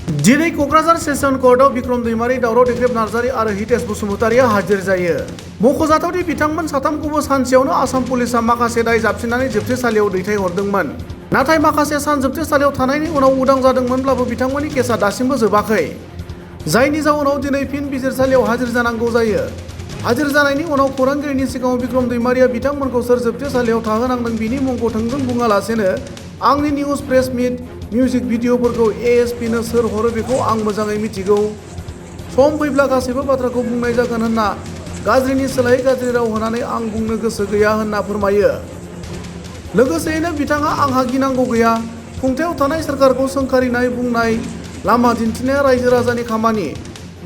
दिनै क'क्राझार सेसन कर्टआव बिक्रम दैमारी, दावराव देख्रेब नार्जारी आरो हितेश बसुमतारीआ हाजिर जायो। मख'जाथावदि बिथांमोन साथामखौबो सानसेयावनो आसाम पुलिसआ माखासे दाय जाबसिननानै जोबथेसालियाव दैथायहरदोंमोन। नाथाय माखासे सान जोबथेसालियाव थानायनि उनाव उदां जादोंमोनब्लाबो बिथांमोननि केसआ दासिमबो जोबाखै। जायनि जाउनाव दिनै फिन बिजिरसालियाव हाजिर जानांगौ जायो। हाजिर जानायनि उनाव खौरांगिरिनि सिगाङाव बिक्रम दैमारीआ बिथांमोनखौ सोर जोबथेसालियाव थाहोनांदों बिनि मुंखौ थोंजों बुङालासेनो आंनि निउज प्रेस मिट मिउजिक भिडिअफोरखौ एएसपिनो सोर हरो बेखौ आं मोजाङै मिथिगौ। सम फैब्ला गासैबो बाथ्राखौ बुंनाय जागोन होनना गाज्रिनि सोलायै गाज्रि राव होनानै आं बुंनो गोसो गैया होनना फोरमायो। लोगोसेयैनो बिथाङा आंहा गिनांगौ गैया। खुंथायाव थानाय सोरखारखौ सोंखारिनाय बुंनाय लामा दिन्थिनाया रायजो राजानि खामानि।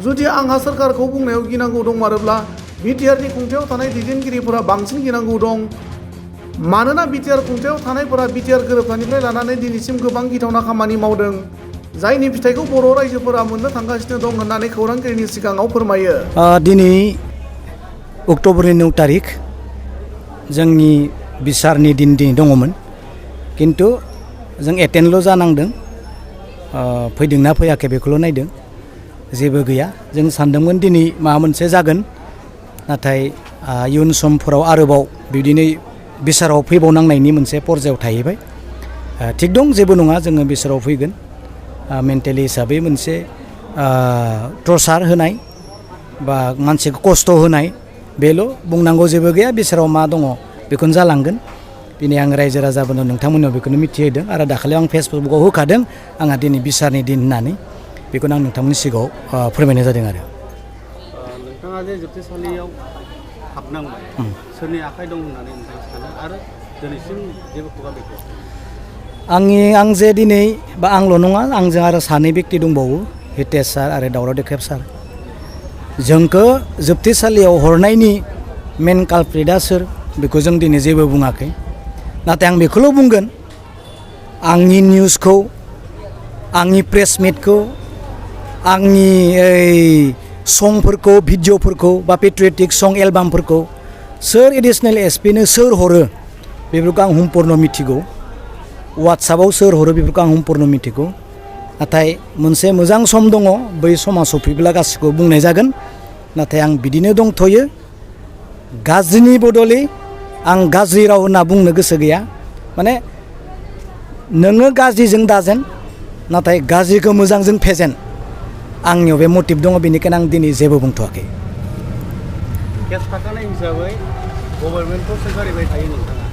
जुदि आंहा सोरखारखौ बुंनायाव गिनांगौ दंमारोब्ला बिटिआरनि खुंथायाव थानाय दैदेनगिरिफोरा बांसिन गिनांगौ दं। मानोना बिटिआर खुंथायाव थानायफोरा बिटिआर गोरोबथानिफ्राय लानानै दिनैसिम गोबां गिथावना खामानि मावदों। जायनि फिथाइखौ बर' रायजोफोरा मोननो थांगासिनो दं होननानै खौरांगिरिनि सिगाङाव फोरमायो। दिनै अक्ट'बरनि 9 तारिख जोंनि बिसारनि दिन दङमोन, किन्तु जों एटेन्डल' जानांदों। फैदोंना फैयाखै बेखौल' नायदों, जेबो गैया। जों सानदोंमोन दिनै माबा मोनसे जागोन, नाथाय इयुन समफोराव आरोबाव बिदिनो बिसाराव फैबावनांनायनि मोनसे पर्यायाव थाहैबाय। थिग दं, जेबो नङा, जोङो बिसाराव फैगोन। मेन्टेलि हिसाबै मोनसे टर्चार होनाय बा मानसिखौ खस्थ' होनाय बेल' बुंनांगौ जेबो गैया। बिसाराव मा दङ बेखौनो जालांगोन। दिनै आं रायजो राजाफोरनो नोंथांमोननाव बेखौनो मिथिहोदों आरो दाखालि आं फेसबुकआव होखादों आंहा दिनै बिसारनि दिन होननानै। बेखौनो आं नोंथांमोननि सिगाङाव फोरमायनाय जादों आरो। नोंथाङा जे जोबथेसालियाव हाबनांबाय, सोरनि आखाइ दं होननानै नोंथाङा सानो आरो दिनैसिम जेबो खुगा बेखौ? आं जे दिनै बा आंल' नङा, आंजों आरो सानै बेक्ति दंबावो, हितेश सार आरो दावराव देख्रेब सार। जोंखौ जोबथेसालियाव हरनायनि मेन कालप्रिटआ सोर बेखौ जों दिनै जेबो बुङाखै। नाथाय आं बेखौल' बुंगोन, आंनि निउसखौ, आंनि प्रेस मिटखौ, आंनि संफोरखौ, भिडिअफोरखौ बा पेट्रियटिक सं एलबामफोरखौ सोर एडिसनेल एसपिनो सोर हरो बेफोरखौ आं सम्पुर्ण मिथिगौ। वाट्सएपआव सोर हरो बेफोरखौ आं सम्पुर्ण मिथिगौ। नाथाय मोनसे मोजां सम दङ, बै समा सफैब्ला गासैखौबो बुंनाय जागोन। नाथाय आं बिदिनो दंथ'यो। गाज्रिनि बदलै आं गाज्रि राव होनना बुंनो गोसो गैया। माने नोङो गाज्रिजों दाजेन, नाथाय गाज्रिखौ मोजांजों फेजेन। आंनियाव बे मटिभ दङ, बेनिखायनो आं दिनै जेबो बुंथ'वाखै। केस थाखानाय हिसाबै गभर्नमेन्टखौ सोंखारिबाय थायो नोंथाङा,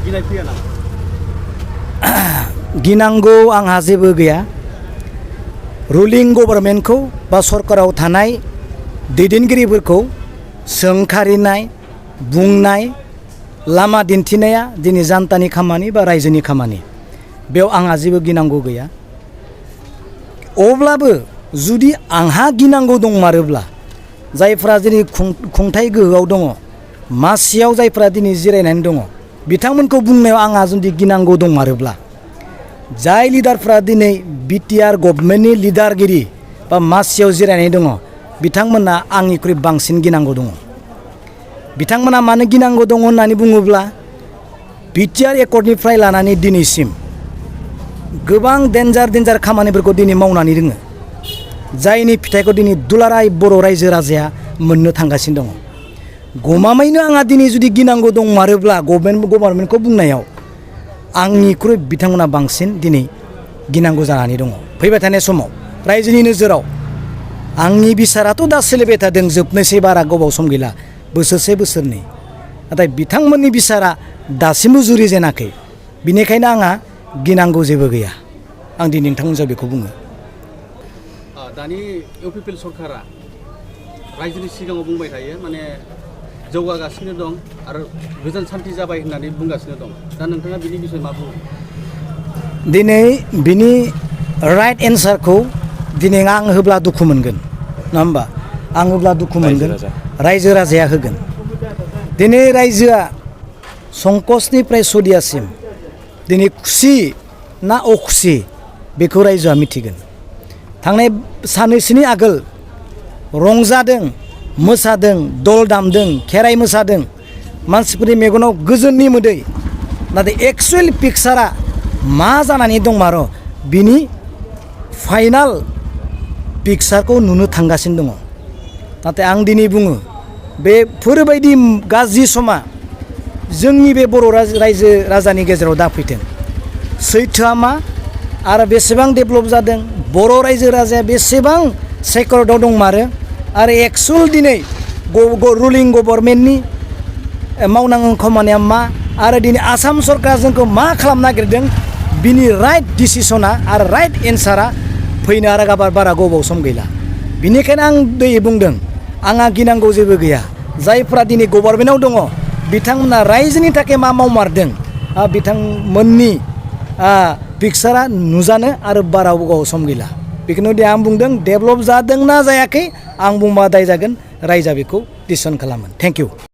गिनाय फैया नामा? गिनांगौ आंहा जेबो गैया। रुलिं गभर्नमेन्टखौ बा सरकाराव थानाय दैदेनगिरिफोरखौ सोंखारिनाय, बुंनाय, लामा दिन्थिनाया दिनै जानतानि खामानि बा रायजोनि खामानि। बेयाव आंहा जेबो गिनांगौ गैया। अब्लाबो जुदि आंहा गिनांगौ दंमारोब्ला, जायफ्रा दिनै खुंथाय गोहोआव दङ, मासियाव जायफ्रा दिनै जिरायनानै दङ, बिथांमोनखौ बुंनायाव आंहा जुदि गिनांगौ दंमारोब्ला, जाय लिडारफ्रा दिनै बिटिआर गभर्नमेन्टनि लिडारगिरि बा मासियाव जिरायनानै दङ, बिथांमोना आंनिख्रुइ बांसिन गिनांगौ दङ। बिथांमोना मानो गिनांगौ दङ होननानै बुङोब्ला, बिटिआर एकर्डनिफ्राय लानानै दिनैसिम गोबां डेन्जार खामानिफोरखौ दिनै मावनानै दोङो, जायनि फिथाइखौ दिनै दुलाराय बर' रायजो राजाया मोननो थांगासिनो दङ। गमामायैनो आंहा दिनै जुदि गिनांगौ दंमारोब्ला गभर्नमेन्टखौ बुंनायाव, आंनिख्रुइ बिथांमोना बांसिन दिनै गिनांगौ जानानै दङ। फैबाय थानाय समाव रायजोनि नोजोराव आंनि बिसाराथ' दा सोलिबाय थादों, जोबनोसै, बारा गोबाव सम गैला, बोसोरसे बोसोरनै। नाथाय बिथांमोननि बिसारा दासिमबो जुरिजेनाखै। बिनिखायनो आंहा गिनांगौ जेबो गैया। आं दिनै नोंथांमोनजों बेखौ बुङो। दानि इउपिपिएल सरकारा रायजोनि सिगाङाव बुंबाय थायो, माने जौगागासिनो दं आरो गोजोन सान्थि जाबाय होननानै बुंगासिनो दं। दा नोंथाङा बिनि बिषय मा बुङो? दिनै बिनि राइट एन्सारखौ दिनै आं होब्ला दुखु मोनगोन, नङा होमबा? आं होब्ला दुखु मोनगोन, रायजो राजाया होगोन। दिनै रायजोआ संकसनिफ्राय सदियासिम दिनै खुसि ना अखुसि बेखौ रायजोआ मिथिगोन। थांनाय साननैसोनि आगोल रंजादों, मोसादों, दल दामदों, खेराइ मोसादों, मानसिफोरनि मेगनाव गोजोननि मोदै। नाथाय एक्सुवेल पिक्सारा मा जानानै दंमारो बिनि फाइनाल पिक्सारखौ नुनो थांगासिनो दङ नाथाय आं दिनै बुङो बेफोरबायदि गाज्रि समा जोंनि बे बर' रायजो राजानि गेजेराव दाफैथों सैथोआ मा आरो बेसेबां डेभेलप जादों बर' रायजो राजाया बेसेबां सेक्युरिटियाव दंमारो आरो एक्सुअल दिनै रुलिं गभर्नमेन्टनि मावनांगौ खामानिया मा आरो दिनै आसाम सरकार जोंखौ मा खालामनो नागिरदों बिनि राइट डिसिसना आरो राइट एन्सारा फैनो आरो बारा गोबाव सम गैला बिनिखायनो आं दिनै बुंदों आंहा गिनांगौ जेबो गैया जायफ्रा दिनै गभर्नमेन्टआव दङ बिथांमोना रायजोनि थाखाय मा मावमारदों बिथांमोननि पिक्सारा नुजानो आरो बारा गोबाव सम गैला बेखौनो आं बुंदों डेभेलप जादोंना जायाखै आं बुंबा दाय जागोन रायजोआ बेखौ डिसिसन खालामो थेंक इउ